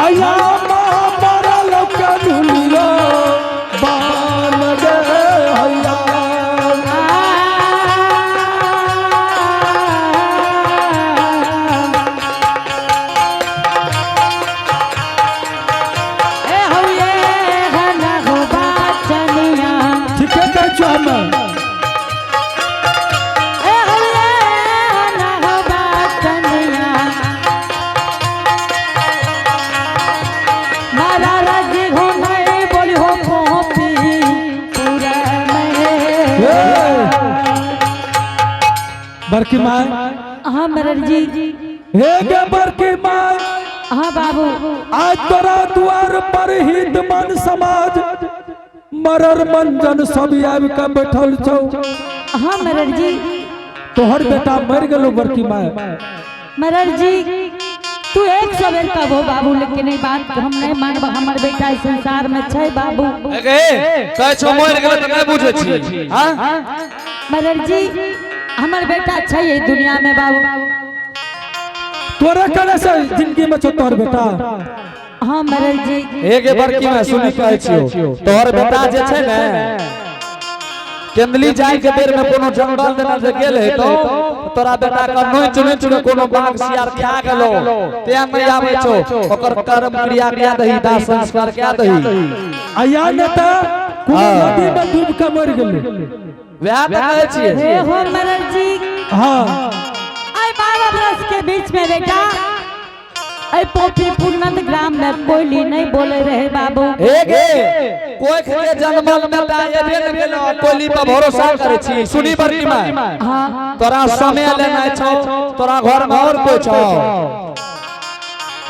हैया मरल के दुनिया बान गे हैया। ए हौये हन हो बाचनिया। ठीके कहै छौ हमे। ए हौये हन हो बाचनिया। मारा राजी हो नहीं बोली हो पोपी पूरा हे। में। बड़की माय। हाँ मरर जी। हे गे बड़की माय। हाँ बाबू। आज तोरा द्वार पर हित मन समाज मरर मंजन सब आबि के बैठल छौ। हाँ मरर जी। तोहर बेटा मर गेलो बड़की माय। मरर जी, तू एक सवेर कबो बाबू, लेकिन ई बात हम नहीं मानब। हमर बेटा इस संसार में छै बाबू। ए कहै छौ मरि गेलै तऽ नहि बुझै छी हाँ? मरर जी, हमर बेटा छै ई दुनिया में बाबू। तोरे करे से जिंदगी में छौ तोहर बेटा। हाँ मरर जी। हे गे बड़की माय, सुनी कहै छियौ, तोहर बेटा जे छै ने केंदली जाय के बेर में कोनो जंगल देना जे गेल हेतौ, तोरा बेटा के नोच नोच के कोनो बाघ सियार खा गेलो, तें नहि आबै छौ। ओकर कर्म क्रिया कए दही, दाह संस्कार कए दही। आ या ने तऽ कोनो नदी में डूब के मर गेलै। वएह तऽ कहै छियै। हे हो मरर जी। हाँ। आई 12 बरस के बीच में बेटा आई पोपी पूर्णंद ग्राम में कोयली नहीं बोले रहे बाबू। हे गे, कोई के जन्मल बेटा एबे ने गेलो, कोयली पर भरोसा करै छी। सुनी बड़की माय। हाँ। तोरा समय लेनाइ छौ, तोरा घर में और कोई छौ?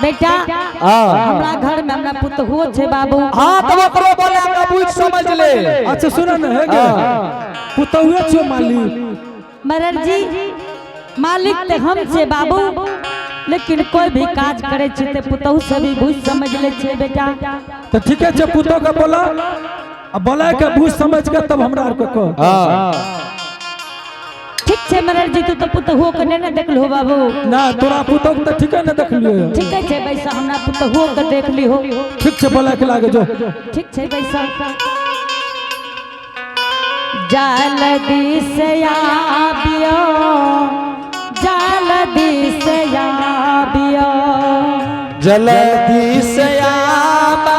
बेटा, हाँ। हमरा घर में हमरा पुतहुओ छै बाबू। हाँ, तब ओकरो बोला के बुझ समझ ले। अच्छा सुन ने हे गे, पुतहुए छौ मालिक? मरर जी, मालिक ते हम छे बाबू, लेकिन कोई भी काज करे छे ते पुतहु से भी बुझ समझ ले छे बेटा। तऽ ठीके छै, पुतहु के बोला आ बोला के बुझ समझ के तब हमरा आर के कह। हाँ। ठीक छै मरर जी, तू तो पुतहुओ के नहीं ने देखलहो बाबू। ना, तोरा पुतहु के तऽ ठीके ने देखलियै। ठीक छै बैसा, हमरा पुतहुओ के देख लिहो। ठीक छै, बोला के लागे जो। ठीक छै बैसा। जल्दी से आबियो, जल्दी से आबियो। जल्दी से आबा,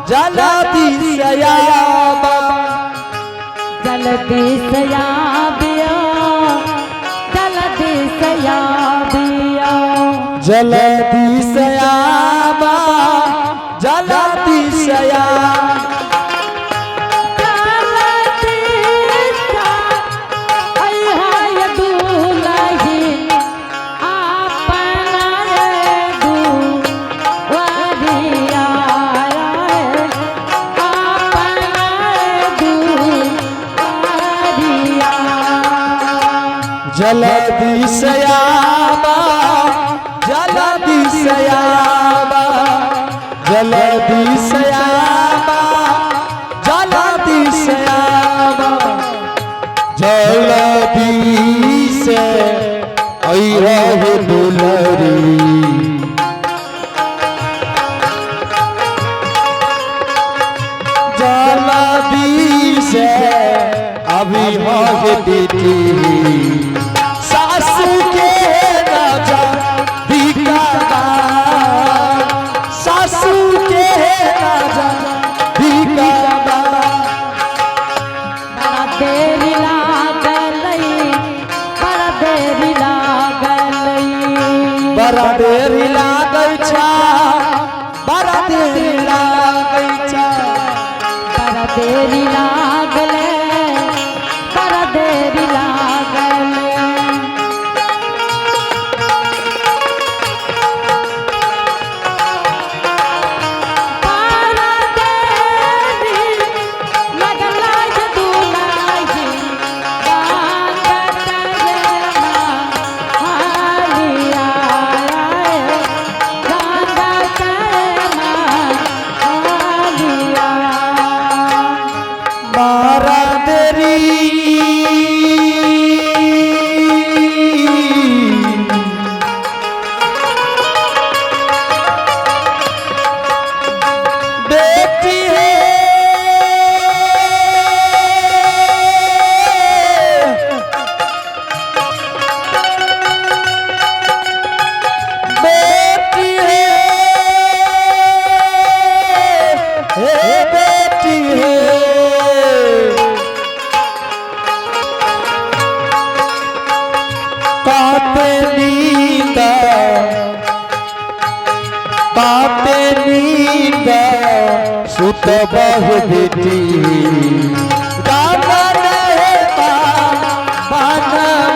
जल्दी से आबा। जल्दी से आबियो, जल्दी से आबियो। जल्दी से आबा, जल्दी से आबा। जल्दी से अइहा दुलही अपना रे दुआरिया, अपना दुआरिया। जल्दी से आबा, जल्दी से आबा, जल्दी से आबा, जल्दी से आबा, जल्दी से अइहे दुलरी। जल्दी से अभी हो बेटी सासू के राजा भिका, सासू के राजा भिका। बड़ा देरी लागलई, बड़ा देरी लागलई। बड़ा देरी लागै छा, बड़ा देरी लागै छा। बड़ा देरी लागले, बड़ा देरी लागले। ताते नींद सुत बहु बेटी राम रहता बन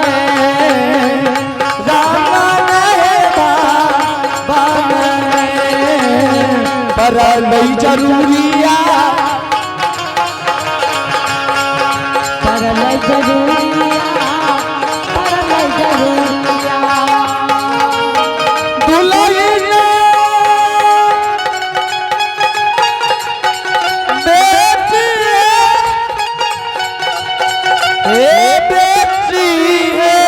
में, राम रहता बन में, परलई जरूरिया परल जरूरिया, परल जरूरिया। दुल्हन बेटी हे बेटी हे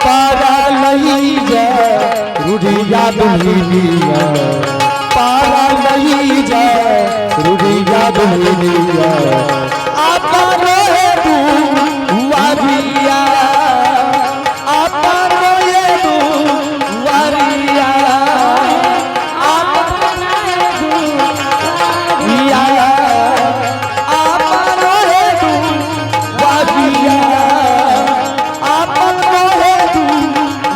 पारा लई जा रुढ़िया दुल्हनिया, पारा लई जा रुढ़िया दुल्हनिया, आपा रोहे तू वारिया, आपा रोहे तू वारिया, आपा रिया, आपा रोहे तू वारिया, आपा रोहे तू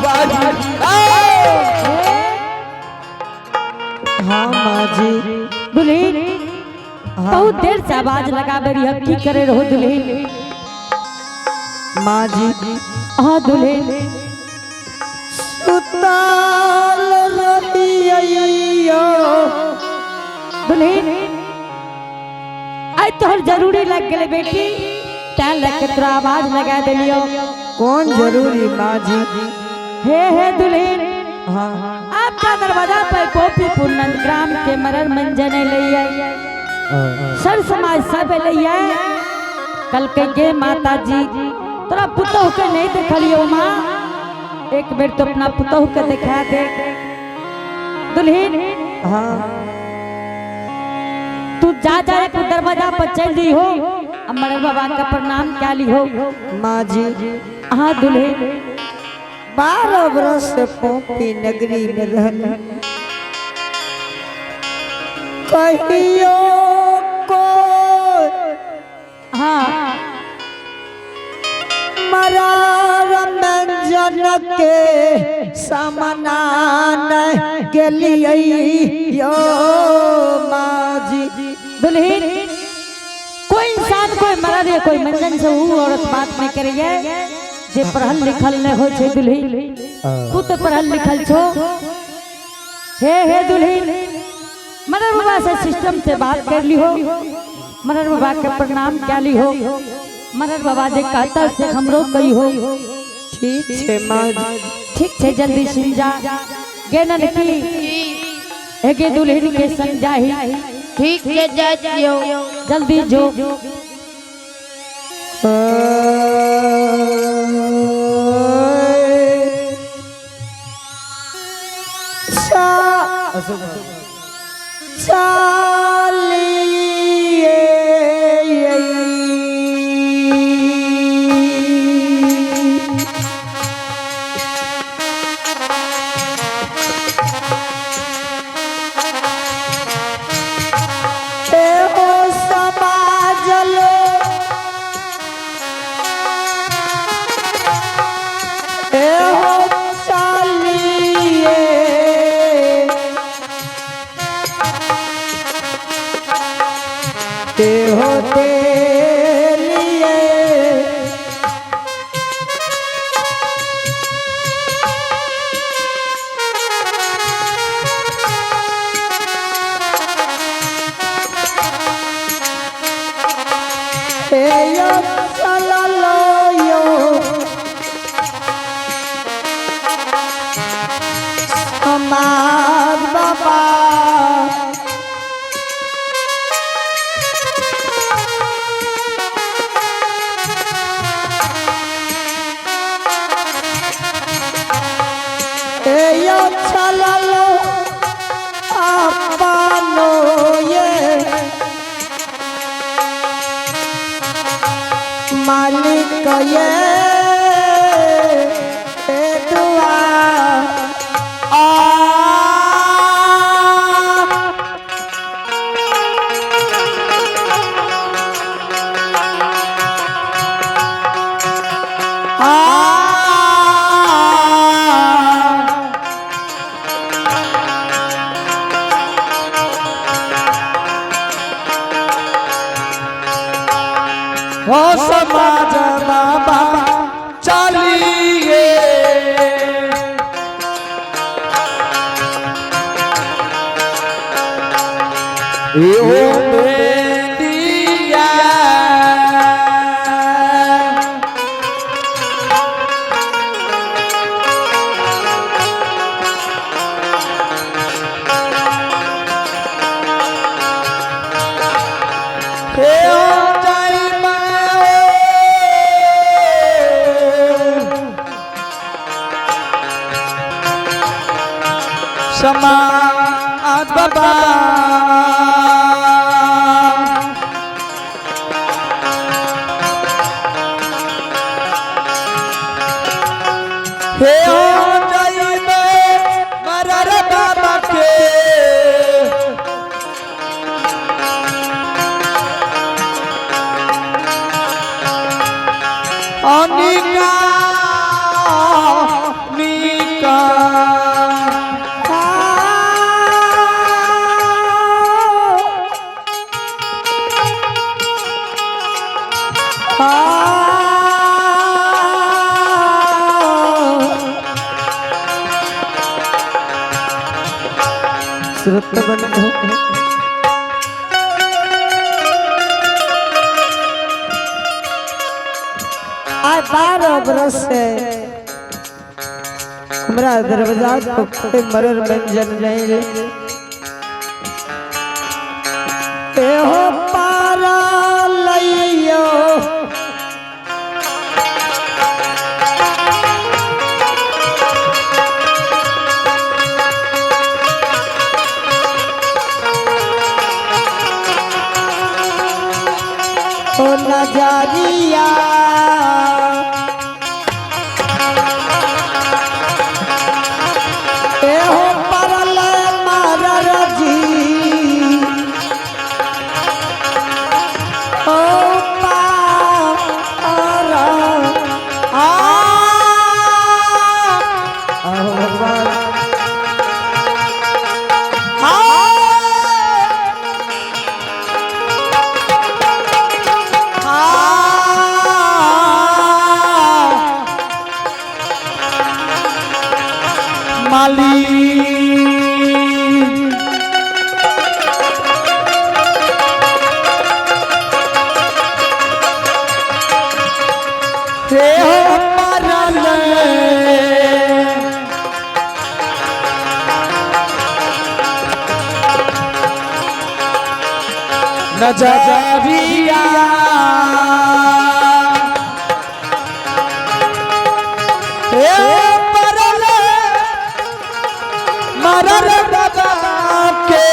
वारिया। हाँ माँ जी। दुल्हीन, बहुत देर से आवाज लगाबे रही, अब की करे रहो दुल्हीन? माँ जी। हाँ दुल्हीन। सुताल रहियो। दुल्हीन, आई तोहर जरूरी लग गेले बेटी, तैं लग के तोरा आवाज लगा देलियो। कौन जरूरी माँ जी? हे हे दुल्हीन, हाँ। आपका दरवाजा पर गोपीपुर नंदग्राम के मरर मंजन अलै, सर समाज सब अलै। कल के गे माता जी, तोरा पुतोह के नहीं देखलियो माँ, एक बेर तो अपना पुतोह के दिखा दे। दुल्हीन, हाँ। तू जा जा के दरवाजा पर चल दी हो, अब मरर बाबा का प्रणाम क्या ली हो। माँ जी। हाँ दुल्हीन। 12 बरस से पोपी नगरी में रहल, कहियो को हाँ मरार मंजन के सामना न गेलियै यो माँ जी। दुल्हीन, कोई इंसान कोई मरद या कोई मंजन से ऊ औरत बात नहीं करिए जे पढ़ल लिखल नहीं हो छे। दुल्हीन, तू तो पढ़ल लिखल छो। हे हे दुल्हीन, मदर बाबा से सिस्टम से बात कर ली हो, मदर बाबा के प्रणाम क्या ली हो, मदर बाबा जे कहता से हमरो कही हो। ठीक छे माँ जी। ठीक छे, जल्दी सुन जा गे ननकी, एगे दुल्हीन के संग जाही। ठीक है, जा जियो। जल्दी जो। चालिए ओ समाज लो, ए हो चालिए, ते हो तेलिए, ए यो चललो यो हमार बाबा। ए यो चललो अपनो ये मालिक ये दुआ आ। आ। एहो बेटिया हे ओ जाई मैं समाज बाबा हे ओ जाई मैं मरर बाबा के अनिका निका श्रुत बंधु आय 12 बरस से हमरा दरवाजा पर कोई मरर मंजन नहीं रे। एहो पारा लइयो ओ नजरिया एहो परल मरर जी ओ पार आ आओ भगवान माली हे हो परल नजरिया हे परल मरर बाबा के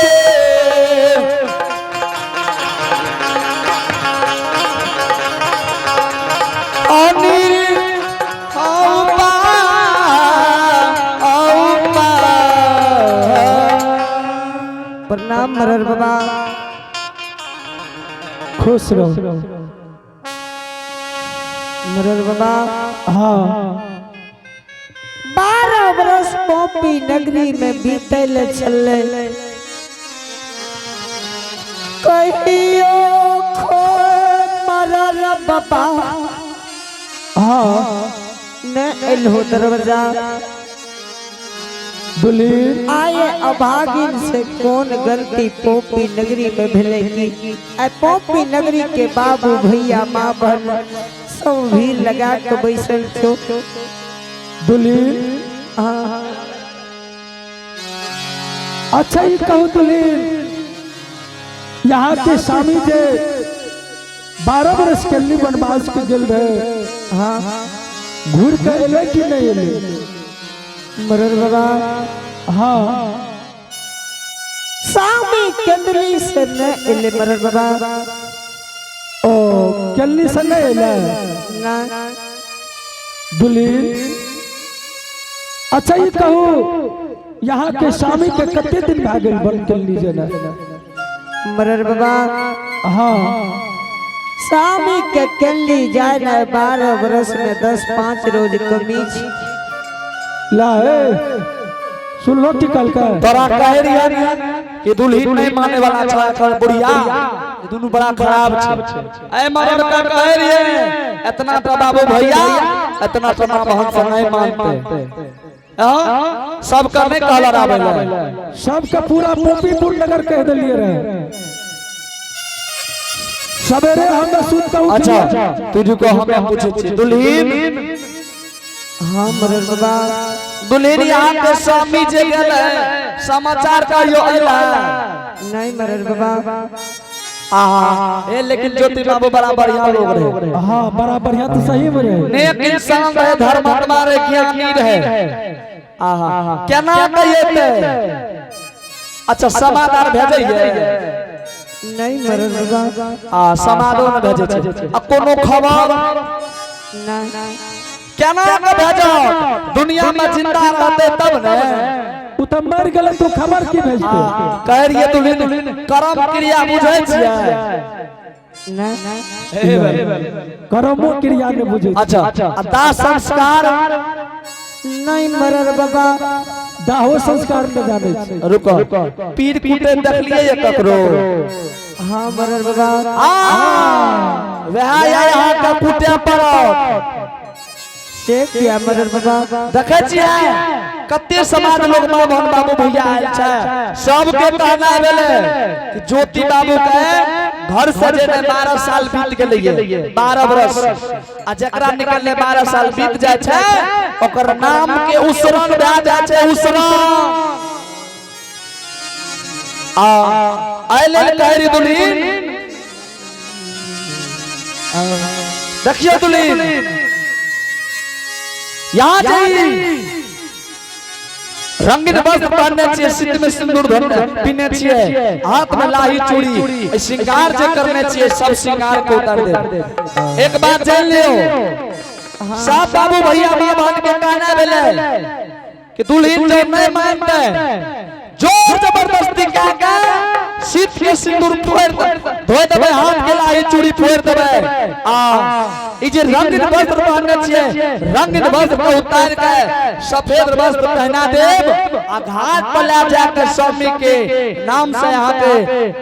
अनिल औपा औपा प्रणाम मरर बाबा खुश रहो मरर बाबा हाँ 12 बरस पॉपी नगरी में बीतल छले कहियो खो मरर बाबा हाँ न एलहो दरवाजा दुल्हीन आए अभागिन से कौन गलती पोपी नगरी में भेले की आए पोपी नगरी के बाबू भैया माँ बहन सब भीड़ लगा के बैसल छो दुल्हीन हाँ अच्छा ये कहूँ दुल्हीन यहाँ के स्वामी जे 12 बरस के लिए वनवास के गेल रहे हाँ घूर के एले कि नहीं एले मरर बाबा हाँ स्वामी केंद्री से न एले मरर बाबा ओ केलनी से नहीं एले ना दुल्हीन अच्छा ये कहूँ यहाँ के स्वामी के कते दिन भए गेल बन के लीजे ना मरर बाबा हाँ स्वामी के केली जाए ना 12 बरस में 10-5 रोज कमी छी ला ए सुन लो की कल का तोरा कहे रहियन कि दुल्हीन नहीं माने वाला छड़ा छड़ बुढ़िया ई दुनू बड़ा खराब छै ए मरद का कहे रहिए इतना तो बाबू भैया इतना तो मां बहन से नहीं मानते। हाँ? सबके नहीं कहला आवे ले। सबके पूरा पोपीपुर नगर कह दिलिए रहे। सवेरे हम सुत के उठलिए। अच्छा, तुझको हमें पूछे छी दुल्हीन। हाँ मरर बाबा। दुल्हीन, यहाँ के स्वामी जे गेल समाचार कहियो अइला? नहीं मरर बाबा। आहा, ए लेकिन ज्योति बाबू बड़ा बढ़िया लोग रहे। हाँ, बड़ा बढ़िया तो सही में रहे। नेक इंसान रहे, धर्मात्मा रहे, ज्ञानी रहे। आहा, केना कहिए? अच्छा, समाचार भेजैये? नहीं मरर बाबा। आ समादो ने भेजै छै? आ कोनो खबर? नहीं। केना के भेजत? दुनिया में जिंदा रहते तब ने। उ तो मर गेलै तो खबर की भेजते? कह रहिए दुल्हीन, कर्म क्रिया बुझै छियै? नहीं। कर्मो क्रिया ने बुझे। अच्छा, आ दाह संस्कार? नहीं मरर बाबा। दाहो संस्कार ने जाने छै। रुको, पीर कुटे देखलिए ये ककरो? हाँ मरर बाबा। आ वह यहाँ के कुटे पड़त। से किया मरर बाबा? देखै छियै कते समाज लोग, माँ बहन, बाबू भैया आयल छै। सबके कहना भेलै कि ज्योति बाबू के घर से जेने 12 साल बीत गेलै, 12 बरस। आ जकरा निकलने 12 साल बीत जाइ छै, ओकर नाम के उसरन भए जाइ छै, उसरन। आ एहि लेल कहै रही दुल्हीन, देखियौ दुल्हीन, यहाँ जाई रंगीन वस्त्र पहनने छियै, सिद्ध में सिंदूर धरने पीने छियै, हाथ में लाही चूड़ी, ए श्रृंगार जे करने छियै, सब श्रृंगार के उतार दे। एक बात जान लियो, सब बाबू भैया, माँ बहन के कहना भेलै कि दुल्हन जब नहीं मानते, जोर जबरदस्ती कह के शीत के सिंदूर फोड़ धोय देबै, हाथ के लाही चूड़ी फोड़ देबै, आ ई जे रंगीन वस्त्र पहनने छियै, रंगीन वस्त्र के उतार के सफेद वस्त्र पहना देब आ घाट पर ले जाके स्वामी के नाम से यहाँ के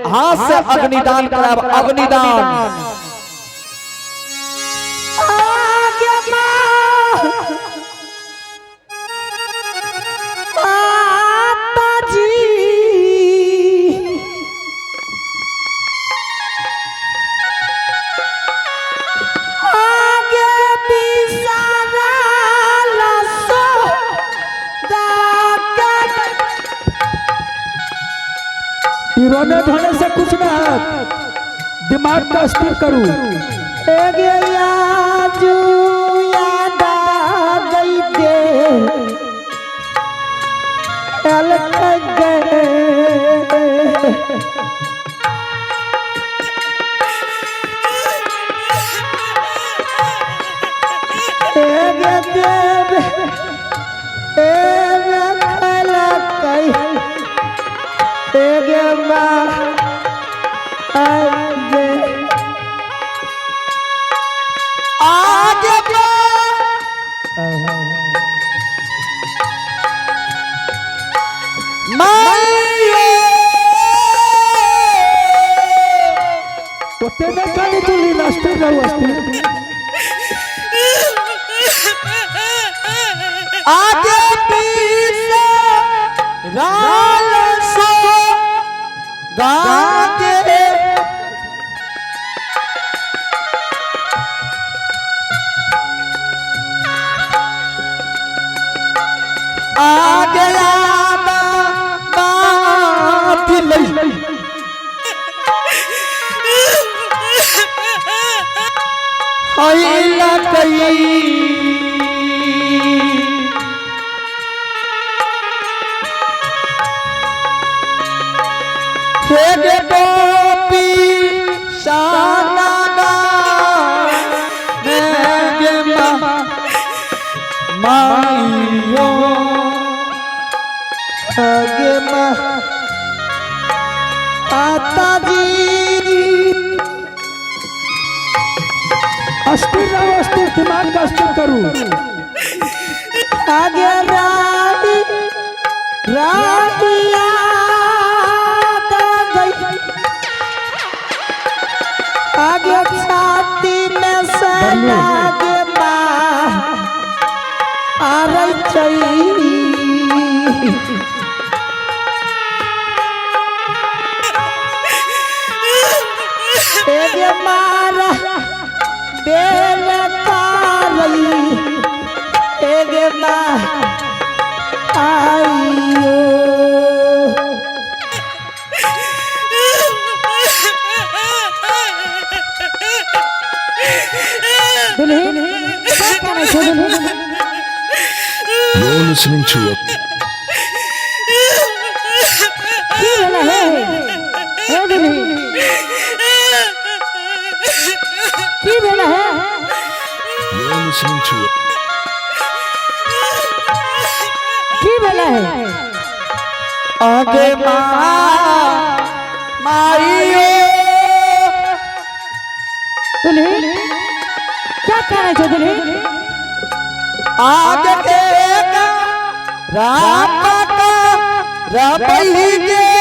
हाथ से अग्निदान कराब, अग्निदान। आगे माँ माता जी, आगे बिसाराल सो दाकत। ई रोने धोने से कुछ ना है, दिमाग का स्थिर करू। एगे याजू याद आ गई दे अलग गए। एगे देव एगे खलकई एगे माँ आगे। आगे माइयो। ओते नहीं कानी दुल्हीन, स्थिर रहू, स्थिर। आगे पीछे राल सो गागे। आगे आदा बात लई आइला कई। हे गोपी शाना माइयो। आगे माँ माता जी। अस्थिर रहो, अस्थिर, दिमाग का अस्थिर करू। आगे रानी रानी याद आ गई, आगे छाती में से लागे माँ आ रही। एगे मारा बेल तारई एगे मा आइयो। दुल्हन, का कानै छो दुल्हन? You're listening to a की भेलै हे? हे दुल्हन, की भेलै हे? You're listening to a की भेलै हे? आगे माँ माइयो। दुल्हन, क्या कानै छो दुल्हन? आगे के राम का रबई के।